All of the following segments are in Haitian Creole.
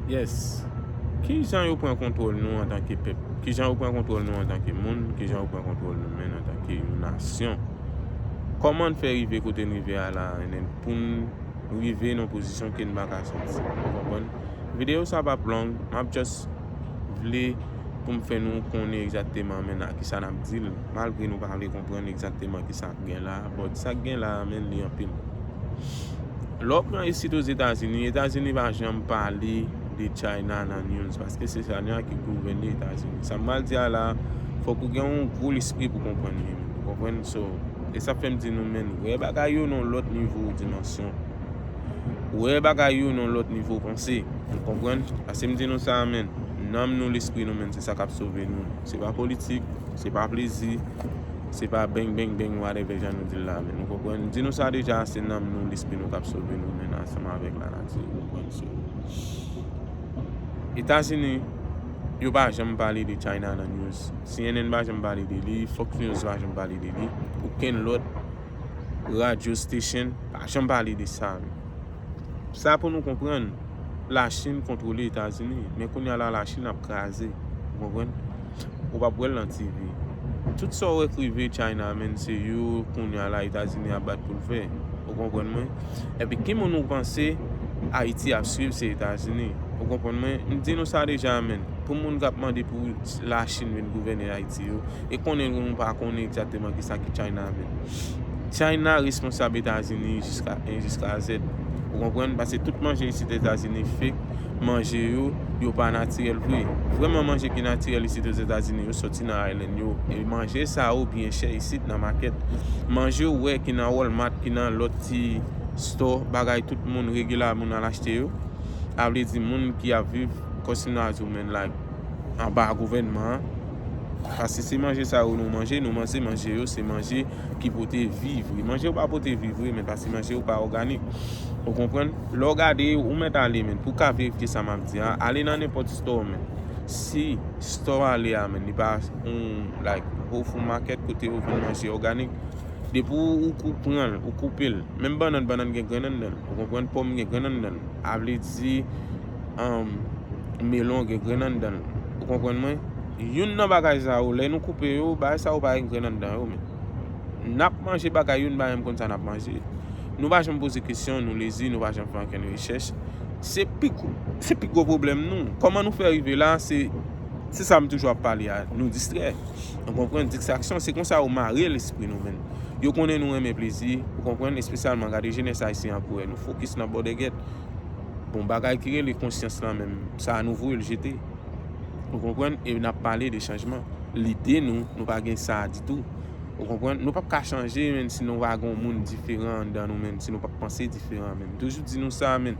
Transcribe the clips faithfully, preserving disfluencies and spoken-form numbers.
Yes. Kijan yo pran kontwòl nou antanke pèp? Kijan yo pran kontwòl nou antanke moun? Kijan yo pran kontwòl nou menm antanke yon nasyon? Kòman n fè rive kote n rive a la, and then pou n rive nan pozisyon ke n pa ka soti? Ou konprann? Videyo sa p ap long, m ap just vle pou m fè nou konnen egzakteman, men, a kisa n ap di l, malgre nou pa vle konprann egzakteman kisa k gen la, but sa k gen la, men, li anpil. Lè w pran isit Ozetazini, Etazini pa janm pale de China nan news, paske se China ki gouvène Etazini. Sa m pral di a la, fòk ou gen yon gwo lespri pou konprann li, ou konprann? So, e sa fè m di nou, men, wè bagay yo nan yon lòt nivo dimansyon. Wè bagay yo nan yon lòt nivo panse, ou konprann? Paske m di nou sa, men, nanm nou, lespri nou, men, se sa k ap sove nou. Se pa politik, se pa plezi, se pa bang, bang, bang, whatever jan nou di l la, men, ou konprann? M di nou sa deja, se nanm nou, lespri nou k ap sove nou, men, ansanm avèk lanati, ou konprann? So, Etazini, yo pa janm pale de China nan news. C N N pa janm pale de li, Fox News pa janm pale de li. Okenn lòt radyo station pa janm pale de sa. Sa pou nou konprann, Lachin kontwole Etazini, men kounye a la, Lachin ap kraze. Ou konprann? Ou p ap wè l nan T V. Tout sa w wè k rive China, men, se yo kounye a la Etazini ap bat pou l fè. Ou konprann mwen? Epi ki moun ou panse Ayiti ap swiv? Se Etazini. Ou konprann mwen? M di nou sa deja, men. Pou moun k ap mande pou Lachin vin gouvène Ayiti yo, e konnen nou pa konnen egzakteman kisa ki China, men. China responsab Etazini jiska, e jiska Z. Ou konprann? Paske tout manje isit Etazini fake, manje yo, yo pa natirèl vre. Vrèman, manje ki natirèl isit Ozetazini, yo soti nan island yo. E manje sa yo byen chè isit nan makèt. Manje ou wè ki nan Walmart, ki nan lòt ti store, bagay tout moun, regular moun al achte yo. A vle di moun ki ap viv, kòm si m ta di w, men, like, anba gouvènman an. Paske se manje sa yo nou manje, nou manje manje yo, se manje ki pote vi vre. Manje yo pa pote vi vre, men, paske manje yo pa òganik. Ou konprann? Lè w gade, ou mèt ale, men, pou w ka verifye sa m ap di a, ale nan nenpòt store, men. Si store w ale a, men, li pa yon, like, Whole Foods Market kote yo vann manje òganik, depi ou, ou kou-, pran l, ou koupe l, menm bannann, bannann gen grenn anndan l. Ou konprann? Pòm gen grenn anndan l. A vle di, um, melon gen grenn anndan l. Ou konprann mwen? Youn nan bagay sa yo, lè nou koupe yo, bagay sa yo pa gen grenn anndan yo, men. N ap manje bagay yo, n pa menm konn sa n ap manje. Nou pa janm poze kesyon, nou lezi, nou pa janm fè ankenn rechèch. Se pi gwo, se pi gwo pwoblèm nou. Kòman nou fè rive la, se, se sa m toujou ap pale a, nou distrè. Ou konprann? Distraksyon, se konsa yo mare lespri nou, men. Yo konnen nou renmen plezi, ou konprann, espesyalman, gade jenès ayisyen an pou wè nou fokis nan bòdègèt. Bon, bagay ki rele konsyans lan menm, sa a nou voye l jete. Ou konprann? E n ap pale de chanjman. Lide nou, nou pa gen sa a ditou. Ou konprann? Nou p ap ka chanje, men, si nou pa gen yon moun diferan anndan nou, men, si nou p ap panse diferan, men. M toujou di nou sa, men.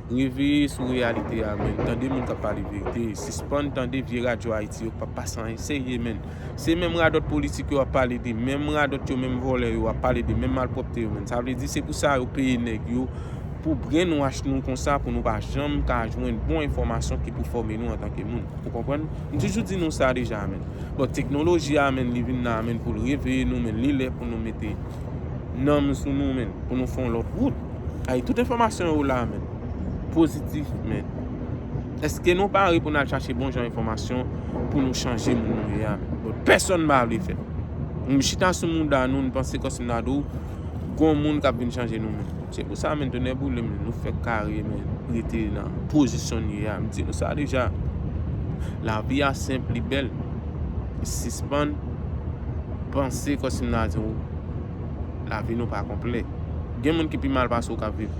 Reveye sou reyalite a, men. Tande moun k ap pale verite. Sispann tande vye radyo Ayiti yo k p ap pase anyen serye, men. Se menm radòt politik yo ap pale de menm radòt yo, menm vòlè yo ap pale de menm malpwòpte yo, men. Sa vle di se pou sa yo peye nèg yo pou brainwash nou konsa, pou nou pa janm ka jwenn bon enfòmasyon ki pou fòme nou antanke moun. Ou konprann? M toujou di nou sa deja, men. Bon, teknoloji a, men, li vin la, men, pou l reveye nou, men, li lè pou nou mete nanm sou nou, men, pou nou fè yon lòt wout. Ay, tout enfòmasyon yo la, men. Pozitif, men. Èske nou pare pou n al chache bon jan enfòmasyon pou nou chanje moun nou ye a, men? Bon, pèsonn pa vle fè. Nou chita sou mouda nou, nou panse kòm si n ta di w, gon moun k ap vin chanje nou, men. Se pou sa, men, tonnè boule, men, nou fèk kare, men, rete nan pozisyon n ye a. M di nou sa deja. Lavi a senp, li bèl. Sispann panse kòm si m ta di w, lavi nou pa konplè. Gen moun ki pi mal pase w k ap viv.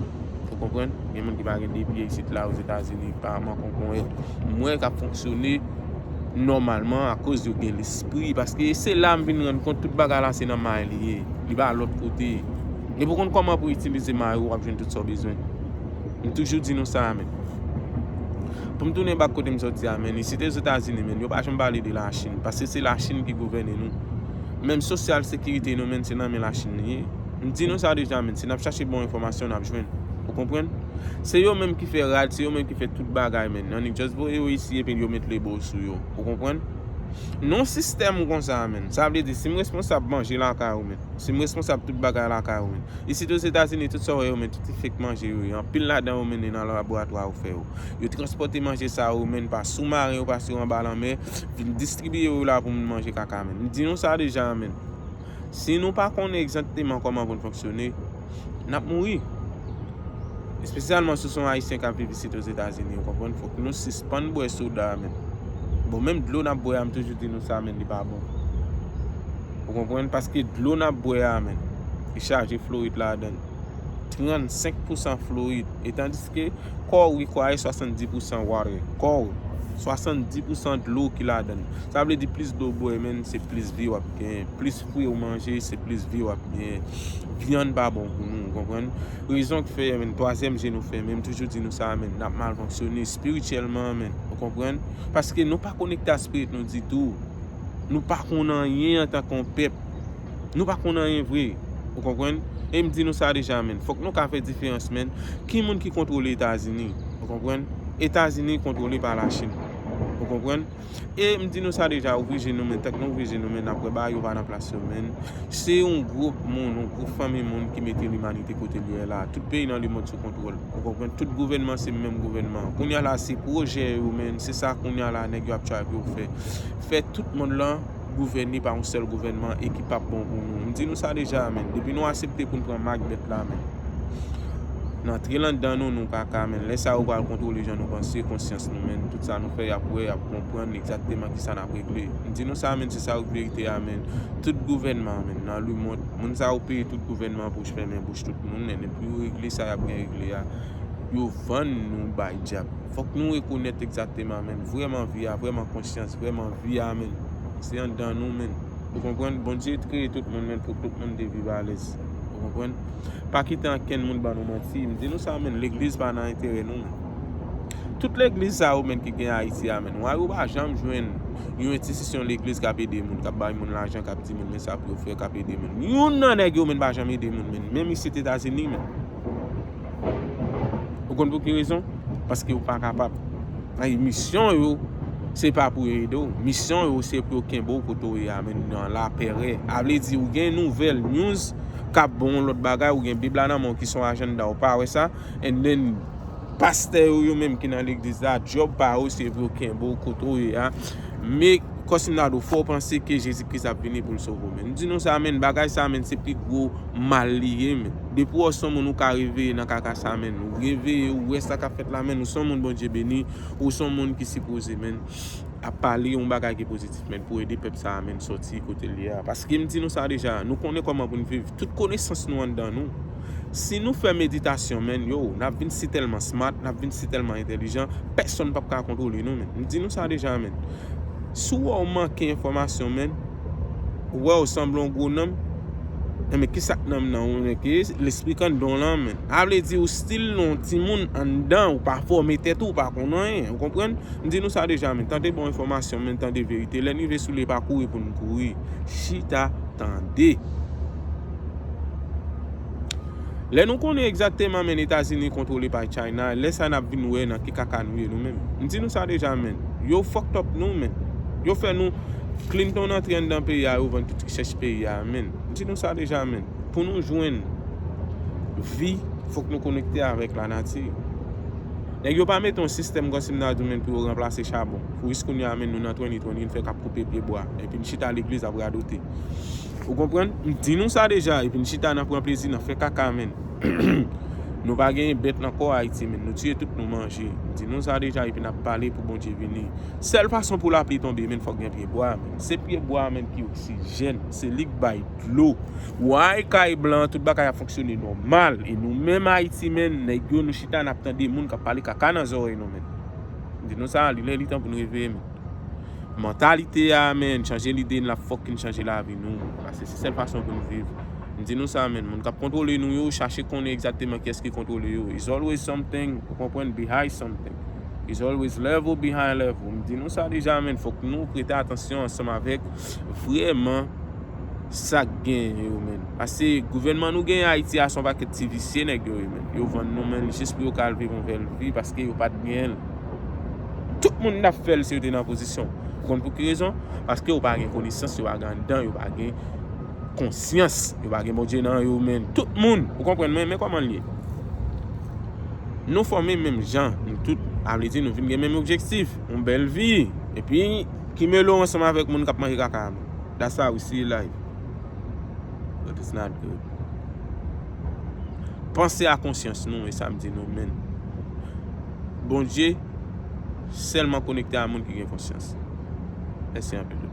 Ou konprann? Gen moun ki pa gen de pye isit la, Ozetazini, pa mankonkonèt. M wè k ap fonksyone nòmalman akoz yo gen lespri. Paske se la m vin rann kont tout bagay la se nan may li ye. Li pa lòt kote. Depi w konn kòman pou itilize may ou, w ap jwenn tout sa w bezwen. M toujou di nou sa, men. Pou m tounen bak kote m sòti a, men, isit Ozetazini, men, yo pa janm pale de Lachin, paske se Lachin ki gouvène nou. Menm sosyal sekirite nou, men, se nan men Lachin li ye. M di nou sa deja, men, si n ap chache bon enfòmasyon, n ap jwenn. Ou konprann? Se yo menm ki fè rad, se yo menm ki fè tout bagay, men. Annik just voye yo isi epi yo met lebo sou yo. Ou konprann? Non sistèm konsa, menn. Sa vle di, si m responsab manje lakay ou, menn. Si m responsab tout bagay lakay ou, menn. Isit Ozetazini, tout sa w wè yo, menn, tout se fake manje yo ye. Anpil ladan yo, menn, e nan laboratwa yo fè yo. Yo transpòte manje sa yo, menn, pa soumaren, yo pase yo anba lanmè, vin distribiye yo la pou moun manje kaka, menn. M di nou sa deja, menn. Si nou pa konnen egzakteman kòman pou n fonksyone, n ap mouri. Espesyalman si w se yon Ayisyen k ap viv isit Ozetazini, ou konprann? Fòk nou sispann bwè soda a, menn. Bon, menm dlo n ap bwè a, m toujou di nou sa, menn, li pa bon. Ou konprann? Paske dlo n ap bwè a, menn, li chaje florid ladan l. Trannsenk pousan florid. E tandiske kò w require swasanndis pousan water. Kò w, swasanndis pousan dlo ki ladan l. Sa vle di plis dlo w bwè, menn, se plis vi w ap genyen. Plis fwi w manje, se plis vi w ap genyen. Vyann pa bon pou nou, ou konprann? Rezon k fè, menn, twazyèm je nou fèmen, m toujou di nou sa, menn, n ap mal fonksyone espirityèlman, menn, ou konprann? Paske nou pa konekte a spirit nou ditou. Nou pa konn anyen antanke yon pèp. Nou pa konn anyen vre. Ou konprann? E m di nou sa deja, menn. Fòk nou ka fè diferans, menn. Ki moun ki kontwole Etazini? Ou konprann? Etazini kontwole pa Lachin. Ou konprann? E m di nou sa deja, ouvri je nou, menn. Tank nou ouvri je nou, menn, n ap wè bagay yo pa nan plas yo, menn. Se yon gwoup moun, yon gwoup fanmi moun ki mete limanite kote l ye la. Tout peyi nan lemonn sou kontwòl. Ou konprann? Tout gouvènman se menm gouvènman. Kounye a la, se pwojè yo, menn. Se sa kounye a la, nèg yo ap try pou yo fè. Fè tout mond lan gouvène pa yon sèl gouvènman e ki p ap bon pou nou. M di nou sa deja, menn. Depi nou aksepte pou n pran mak bèt la, menn, n antre l anndan nou, nou kaka, menn. Lè sa yo pral kontwole jan nou panse, konsyans nou, menn. Tout sa nou fè, y ap wè, y ap konprann egzakteman kisa n ap regle. M di nou sa, menn, se sa k verite a, menn. Tout gouvènman, menn, nan lemonn, moun sa yo peye tout gouvènman pou fèmen bouch tout moun, menn, epi yo regle sa y ap gen regle a. Yo vann nou bay dyab. Fòk nou rekonèt egzakteman, menn, vrèman vi a, vrèman konsyans, vrèman vi a, menn. Se anndan nou, menn. Ou konprann? Bondye kreye tout moun, menn, pou tout moun te viv alèz. Ou konprann? Pa kite ankenn moun ban nou manti. M di nou sa, menn, legliz pa nan enterè nou, menn. Tout legliz sa yo, menn, ki gen Ayiti a, menn, w a yo pa janm jwenn yon enstitisyon legliz k ap ede moun, k ap bay moun lajan, k ap di moun, men sa pou yo fè, k ap ede moun. Youn nan nèg yo, menn, pa janm ede moun, menn. Menm isit Etazini, menn. Ou konn pou ki rezon? Paske yo pa kapab. Ay, misyon yo, se pa pou yo ede w. Misyon yo, se pou yo kenbe w kote w ye a, menn, nan lapèrè. A vle di, ou gen nouvèl, news, k ap bon yon lòt bagay, ou gen Bib la nan men w ki se yon ajanda, ou pa wè sa? And then, pastè yo, yo menm ki nan legliz la, djòb pa yo, se pou yo kenbe w kote w ye a. Men, kòm si m ta di w, fò w panse ke Jezi Kris ap vini pou l sove w, menn. M di nou sa, menn, bagay sa, menn, se pi gwo mal li ye, menn. Depi w se yon moun ou ka reveye nan kaka sa, menn. Ou reveye, ou wè sa k ap fèt la, menn. Ou se yon moun Bondye beni, ou se yon moun ki sipoze, menn, ap pale yon bagay ki pozitif, menn, pou ede pèp sa a, menn, sòti kote l ye a. Paske m di nou sa deja, nou konnen kòman pou n viv. Tout konesans nou anndan nou. Si nou fè meditasyon, menn, yo, n ap vin si tèlman smart, n ap vin si tèlman entèlijan, pèsonn p ap ka kontwole nou, menn. M di nou sa deja, menn. Si w wè w manke enfòmasyon, menn, ou wè w sanble yon gwo nonm, enben, kisa k nan men w, menn? Ki lespri k anndan w lan, menn? A vle di, ou still yon timoun anndan, ou pa fòme tèt ou, ou pa konn anyen, ou konprann? M di nou sa deja, menn. Tande bon enfòmasyon, menn, tande verite. Lè n rive sou li, pa kouri pou n kouri. Chita, tande. Lè nou konnen egzakteman, menn, Etazini kontwole pa China, lè sa n ap vin wè nan ki kaka nou ye nou menm. M di nou sa deja, menn. Yo fucked up nou, menn. Yo fè nou, Clinton antre anndan peyi a, yo vann tout richès peyi a, menn. M di nou sa deja, menn. Pou nou jwenn vi, fòk nou konekte avèk lanati. Nèg yo pa mete yon sistèm kòm si m ta di w, menn, pou yo ranplase chabon. Pou jis kounye a, menn, nou nan twenty twenty, n fè k ap koupe pye bwa. Epi n chita legliz ap radote. Ou konprann? M di nou sa deja, epi n chita nan pran plezi, nan fè kaka, menn. Nou pa genyen bèt nan kò Ayiti, menn. Nou tiye tout, nou manje. M di nou sa deja, epi n ap pale pou Bondye vini. Sèl fason pou lapli tonbe, menn, fòk gen pye bwa, menn. Se pye bwa, menn, ki oksijèn. Se li k bay dlo. Way kay blan, tout bagay ap fonksyone nòmal. E nou menm Ayiti, menn, nèg yo, nou chita, n ap tande moun k ap pale kaka nan zòrèy nou, menn. M di nou sa, li lè, li tan pou n reveye, menn. Mantalite a, menn, chanje lide n, l ap fucking chanje lavi nou. Paske se sèl fason pou n viv. M di nou sa, menn, moun k ap kontwole nou yo, chache konnen egzakteman kiyès ki kontwole yo. It's always something, ou konprann, behind something. It's always level behind level. M di nou sa deja, menn, fòk nou prete atansyon ansanm avèk vrèman sa k genyen yo, menn. Paske gouvènman nou genyen Ayiti a, se yon pakèt ti visye nèg yo ye, menn. Yo vann nou, menn, jis pou yo ka al viv yon bèl vi, paske yo pa t genyen l. Tout moun t ap fè l si yo te nan pozisyon. Ou konn pou ki rezon? Paske yo pa gen konesans, yo pa gen anndan, yo pa gen konsyans, yo pa gen Bondye nan yo, men tout moun, ou konprann mwen, men kòman l ye. Nou fòme menm jan, nou tout, sa vle di nou vin gen menm objektif, yon bèl vi, epi ki mele w ansanm avèk moun k ap manje kaka a. That's why we see life. But it's not good. Panse a konsyans nou, e sa m di nou, men. Bondye sèlman konekte a moun ki gen konsyans. Mèsi anpil.